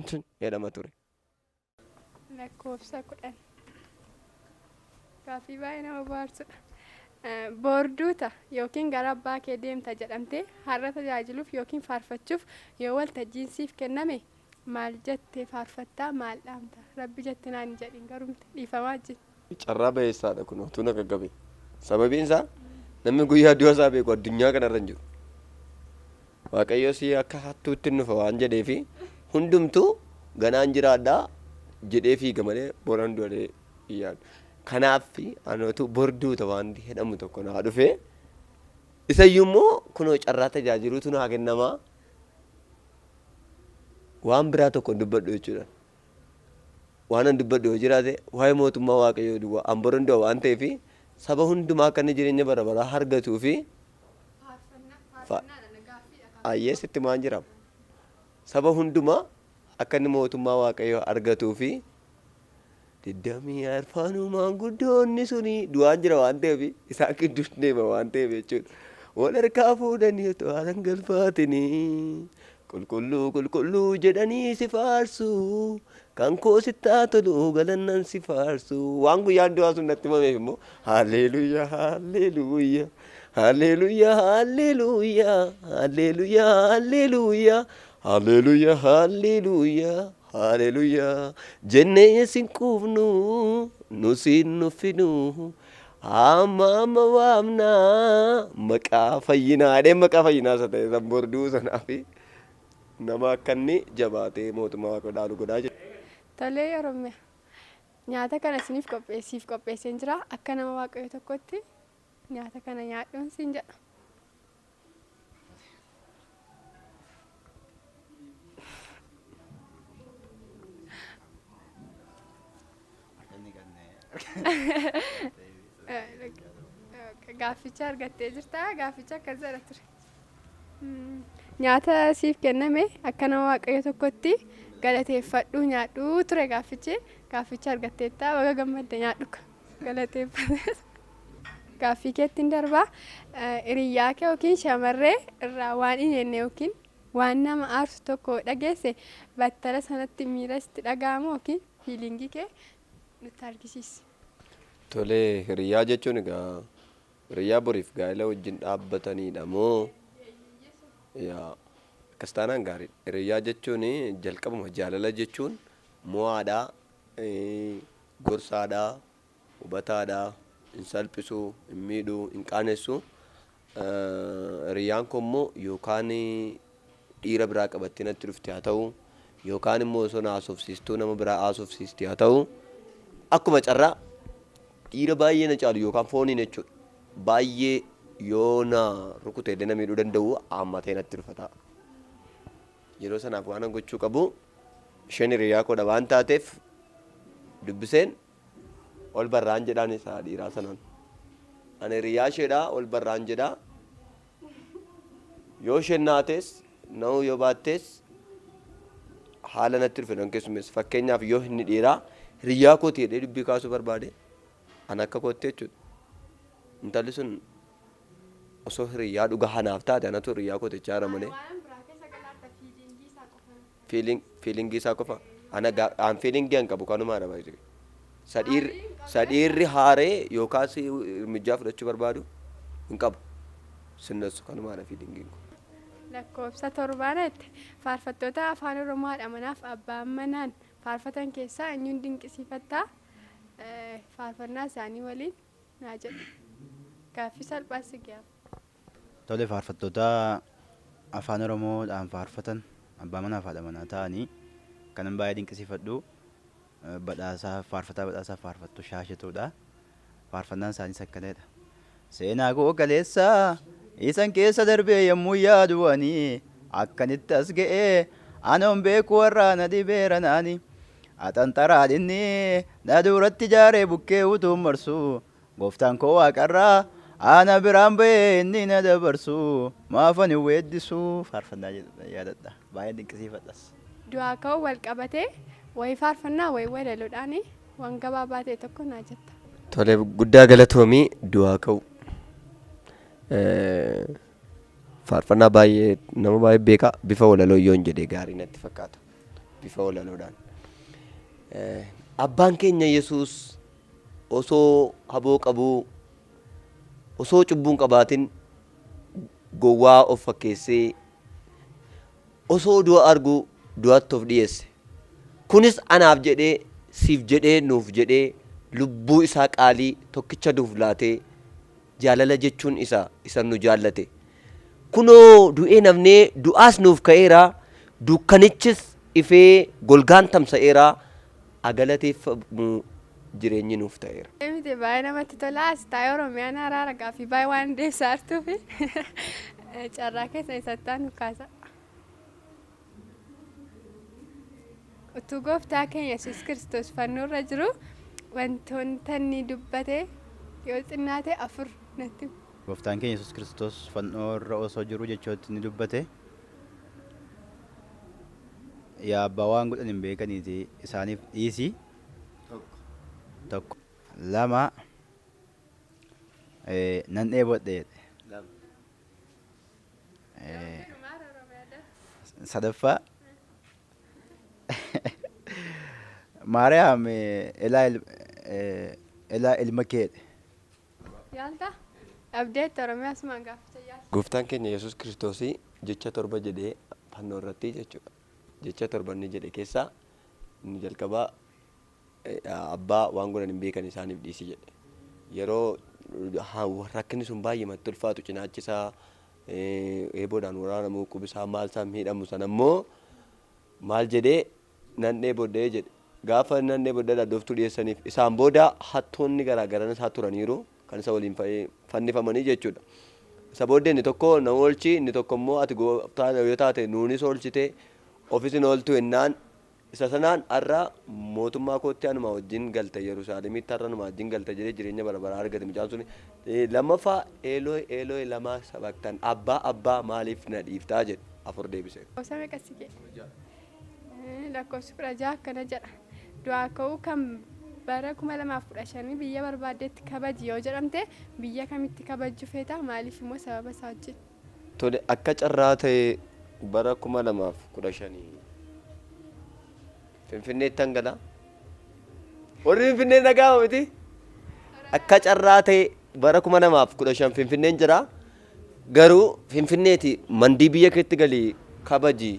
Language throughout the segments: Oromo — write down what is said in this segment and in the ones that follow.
tun jedhama ture. Lakkoofsa 10. Gaaffii baay'ee nama bohaarsudha. Bor duuta yookiin gara abbaa kee deemta jedhamtee har'a tajaajiluuf yookiin faarfachuuf yoo waltajjiin siif kenname maal jettee faarfattaa maal dhaamta? Rabbi jette naan hin jedhin garumti dhiifamaa wajjin. Carraa bayeessaadha kun utuu na qaqqabe. Sababiin isaa namni guyyaa du'a isaa beeku addunyaa kanarra hin jiru. Waaqayyo si akka hattuutti hin dhufa waan jedheefi hundumtuu ganaan jiraadha jedhee fiiga malee boran du'a jedhee hin yaadu. Kanaaf ani utuu bor duuta waan jedhamu tokko naa dhufee isayyuu immoo kunoo carraa tajaajiluutu naa kennamaa waan biraa tokko hin dubbadhu jechuudha. Waan an dubbadhu yoo jiraate waa'ee mootummaa Waaqayyoo duwwaa an boran du'a waan ta'eef saba hundumaa akka inni jireenya bara baraa argatuu fi Ayyee sitti maan jira. Saba hundumaa akka inni mootummaa Waaqayyoo argatuu fi digdamii arfanuu maanguddoonni suni du'aan jira waan ta'eef isaan gidduu deema waan ta'eef jechuudha. Wal harkaa fuudhanii otoo haaran galfaatinii qulqulluu qulqulluu jedhanii si faarsu kan koo sitti haa tolu galannan si faarsu waan guyyaan du'aa sun natti himameef immoo haalleluuyaa haalleluuyaa haalleluuyaa haalleluuyaa haalleluuyaa haalleluuyaa haalleluuyaa haalleluuyaa Haleluyaa jennee sin quufnu nu sin nuffinu amma amma waamna maqaa fayyinaa jedhee maqaa fayyinaa isa ta'e san borduu sanaa fi nama akka inni jabaatee mootummaa waaqa dhaalu godhaa jedhe. Tolee Oromiyaa. Nyaata kana isiniif qopheessiif qopheesseen jira. Akka nama Waaqayyo tokkotti nyaata kana nyaadhuun siin jedha. Gaafficha argattee jirta. Gaafficha akkas jedha ture. Nyaata siif kenname akka nama Waaqayyo tokkotti galateeffadhu nyaadhu ture gaaffichi. Gaafficha argatteetta. Baga gammadde nyaadhu. Galateeffadhu. Gaaffii keettin darba. Hiriyyaa kee yookiin shamarree irraa waan hin eegne yookiin waan nama aarsu tokko dhageesse battala sanatti miira sitti dhaga'amu yookiin fiilingii kee nutti argisiisi. Tole, hiriyyaa jechuun egaa hiriyyaa boriif gaa'ela wajjin dhaabbataniidha moo? Yaa akkas taanaan gaariidha. Hiriyyaa jechuun jalqabuma jaalala jechuun mo'aadha, gorsaadha, hubataadha, hin salphisu, hin miidhu, hin qaanessu. Hiriyyaan koo immoo yookaan dhiira biraa qabattee natti dhufte haa ta'u, yookaan immoo osoo na haasofsiistuu nama biraa haasofsiisti haa ta'u, akkuma carraa dhiira baay'ee na caalu yookaan fooniin jechuudha. Baay'ee yoo na rukute illee na miidhuu danda'u haammatee natti dhufa ta'a. Yeroo sanaaf waan an gochuu qabu isheen hiriyaa koodha waan taateef dubbiseen Ol barraan jedhaan isa dhiiraa sanaan. Ani hiriyaa isheedha ol barraan jedha. Yoo isheen naates na'uu yoo baattes haala natti dhufe nan keessummeessa. Fakkeenyaaf yoo inni dhiiraa hiriyaa kooti jedhee dubbii kaasuu barbaade an akka kootti jechuudha. Intalli sun osoo hiriyaa dhugaa anaaf taate anatu hiriyaa kooti jechaa jira malee. Feeling feelingii isaa qofa ana ga- an feelingii an qabu kanumaadha baay'ee. Isa dhiirri isa dhiirri haaree yookaas irmijjaa fudhachuu barbaadu hin qabu. Sinnassu kanumaadha feelingiin koo. Lakkoofsa torbaana jette. Faarfattoota Afaan Oromoo haadha manaaf abbaan manaan faarfatan keessaa eenyuun dinqisiifatta? Faarfannaa isaanii waliin naa jedhi. Gaaffii salphaa si ga'a. Tole faarfattoota Afaan Oromoo dhaan faarfatan abbaa manaa fi haadha manaa ta'anii kanan baay'ee dinqisiifadhu Badhaasaa faarfataa Badhaasaa fi faarfattuu Shaashituudha. Faarfannaan isaaniis akkana jedha. Seenaa koo kaleessaa isan keessa darbee yommuu yaadu ani akkanitti as ga'ee anoon beeku warraa na dhibeera naani. Axanxaraa dhinni na duratti ijaaree bukkee utuun marsu Gooftaan koo waaqarraa ana biraan ba'ee inni na dabarsu maafan hin weeddisu faarfannaa jedhu yaadadha. Baay'een dinqisiifadhas. Du'aa ka'uun wal qabatee wayii faarfannaa wayii walaloodhaan waan gabaabaa ta'e tokko naa jetta. Tole guddaa galatoomi du'aa ka'u. Faarfannaa baay'ee nama baay'ee beeka, bifa walaloo yoon jedhe gaarii natti fakkaata. Bifa walaloodhaan. Abbaan keenya Yesuus osoo haboo qabuu, osoo cubbuu hin qabaatin gowwaa of fakkeessee, osoo du'a arguu du'atti of dhiyeesse. Kunis anaaf jedhee, siif jedhee, nuuf jedhee lubbuu isaa qaalii tokkicha nuuf laatee, jaalala jechuun isa isa nu jaallate. Kunoo du'ee nafnee du'aas nuuf ka'eera, dukkanichis ifee golgaan tamsa'eera, agalateeffamu jireenyi nuuf ta'eera. Miti, baay'ee namatti tola. As taa'ee Oromiyaan haraara gaaffii baay'ee waan deebisaa jirtuufi carraa keessa isatti nu kaasa. Utuu gooftaa keenya Yesuus Kiristoos fannoo irra jiru wantoota inni dubbate yoo xinnaate afur natti himi. Gooftaan keenya Yesuus Kiristoos fannoo irra osoo jiru jechooti inni dubbate, Yaa Abbaa, waan godhan hin beekaniitii isaaniif dhiisi. Tokko. Lama, nan dheebodhe jedhe. Sadaffaa, Maariyaam elaa elaa ilma kee jedhe. Yaalta? Dhabdeetta Oromiyaa asumaan gaafficha yaalta. Gooftaan keenya Yesuus Kiristoos jecha torba jedhee fannoo irratti jechuudha. Jecha torba inni jedhe keessaa inni jalqabaa, Abbaa, waan godhan hin beekan, isaaniif dhiisi jedhe. Yeroo rakkinni sun baay'eematti ulfaatu, cinaachi isaa eeboodhaan waraanamu, qubi isaa maal isaa miidhamu sana immoo maal jedhee? Nan dheebodhe jedhe. Gaafa nan dheebodhe hadhooftuu dhiyeessaniif. Isaan booda hattoonni garaa garan isaa turaniiru, kan isa waliin fannifamanii jechuudha. Isa booddee inni tokko na oolchi, inni tokko immoo ati gooftaa yoo taate nuunis oolchite ofis hin ooltu jennaan, isa sanaan har'a mootummaa kootti anuma wajjin galta, Yerusaalemitti har'a anuma wajjin galta jedhee jireenya bara baraa argate mucaan suni. Lammaffaa, Eelooy Eelooy lamaa sabaktan, abbaa abbaa maaliif na dhiiftaa jedhe, afur deebise. Lakkoofsa meeqa si kee? Lakkoofsi 16 akkana jedha. Du'aa ka'uu kan bara 2015 biyya barbaaddetti kabaji yoo jedhamte biyya kamitti kabajju feeta? Maaliif immoo sababa isaa wajjin? Tole, akka carraa ta'ee bara 2015 Finfinneettan gala. Warri Finfinnee dhaga'ama miti? Akka carraa ta'e bara 2015 Finfinneen jira. Garuu Finfinneeti mandii biyya keetti gali kabaji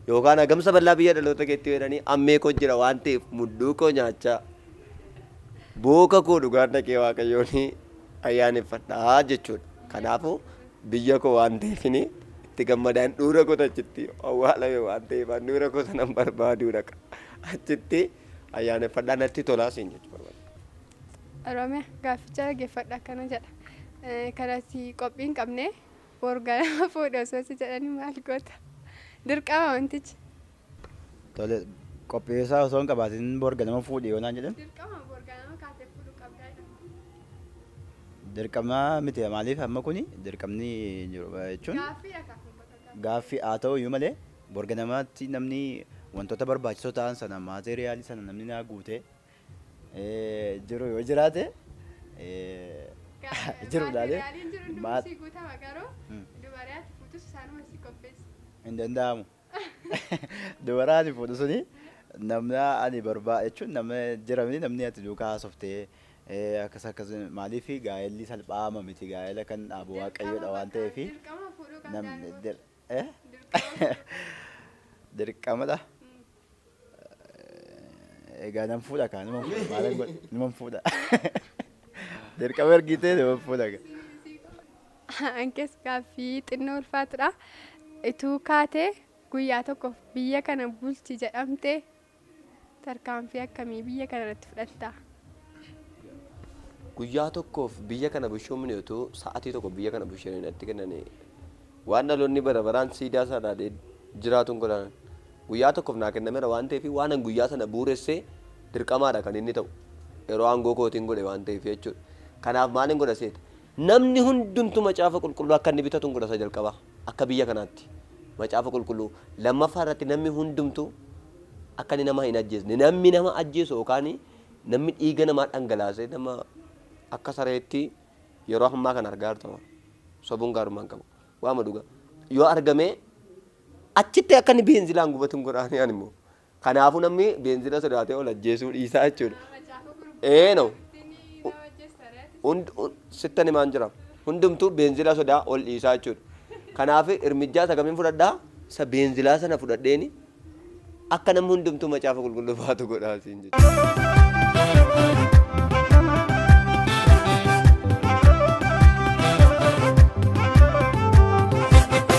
yookaan agamsa bal'aa biyya dhaloota keetti jedhanii, ammee koo jira waan ta'eef mudduu koo nyaachaa, booka koo dhugaan dhaqee Waaqayyoon ayyaaneffadhaa jechuudha. Kanaafuu biyya koo waan ta'eefini itti gammadaan dhuura koo achitti awwaalame waan ta'eef handhuura koo sanan barbaaduu dhaqa. Achitti ayyaaneffadhaa, natti tolaa siin jechuu barbaada. Oromiyaa, gaafficha dhaggeeffadhu, akkana jedha. Kanatti qophii hin qabne, bor ganama fuudhe osoo si jedhanii maal goota? Dirqama wantichi. Tole, qophii isaa osoo hin qabaatin bor ganama fuudhi yoo naan jedhan. Dirqama bor ganama kaatee fuudhuu qabdaa jedhama. Dirqama miti, maaliif amma kuni dirqamni jiru jechuun. Gaaffiidha kaa kun bakka gaaffii. Gaaffii haa ta'u iyyuu malee bor ganamaatti namni wantoota barbaachisoo ta'an sana, maateeriyaalii sana namni naa guutee jiru yoo jiraate jiru ilaalee. Maateriyaaliin jiru hundumtuu sii guutama, garuu dubarii ati fuutus isaanuma si qopheessa. Hin danda'amu. Dubara ani fuudhu suni namna ani barbaa jechuun nama jiramni namni ati duukaa haasoftee akkas akkas, maaliif gaa'elli salphaama miti, gaa'ela kan dhaabu Waaqayyoodha waan ta'eef. Dirqama fuudhuu qabdaa. Namni dirqamadha. Egaa nan fuudha kaa, numan fuudha, maalan godha, numan fuudha. Dirqama ergitee numan fuudha kaa. Ankees gaaffii xinnoo ulfaatudha. Ituu kaatee guyyaa tokkoof biyya kana bulchi jedhamtee tarkaanfii akkamii biyya kana irratti fudhatta? Guyyaa tokkoof biyya kana bulchuun utuu sa'atii tokko biyya kana bulchanii natti kennanii, waan dhaloonni bara baraan siidaa isaa ilaalee jiraatuun godhan. Guyyaa tokkoof naa kennameera waan ta'eef, waan an guyyaa sana bu'uuressee dirqamaadha kan inni ta'u yeroo aangoo kootiin godhe waan ta'eef jechuudha. Kanaaf maalin godha seeta? Namni hundumtu macaafa qulqulluu akka inni bitatu godha isa jalqabaa akka biyya kanaatti. Macaafa qulqulluu lammaffaa irratti, namni hundumtu akka inni nama hin ajjeesne, namni nama ajjeesu yookaan namni dhiiga namaa dhangalaasee nama akka sareetti yeroo ammaa kana argaa jirtama. Sobuun gaarummaa hin qabu. Waama dhugaa. yoo argame achitti akka inni beenzilaan gubatu hin godhaani ani immoo. Kanaafuu namni beenzila sodaatee ol ajjeesuu dhiisaa jechuudha. Ee no. Sittan himaan jira. Hundumtuu beenzila sodaa ol dhiisaa jechuudha. Kanaaf irmijjaa isa kamiin fudhadhaa? Isa beenzilaa sana fudhadheeni akka namni hundumtuu macaafa qulqulluu baatu godhaa siin jechuudha.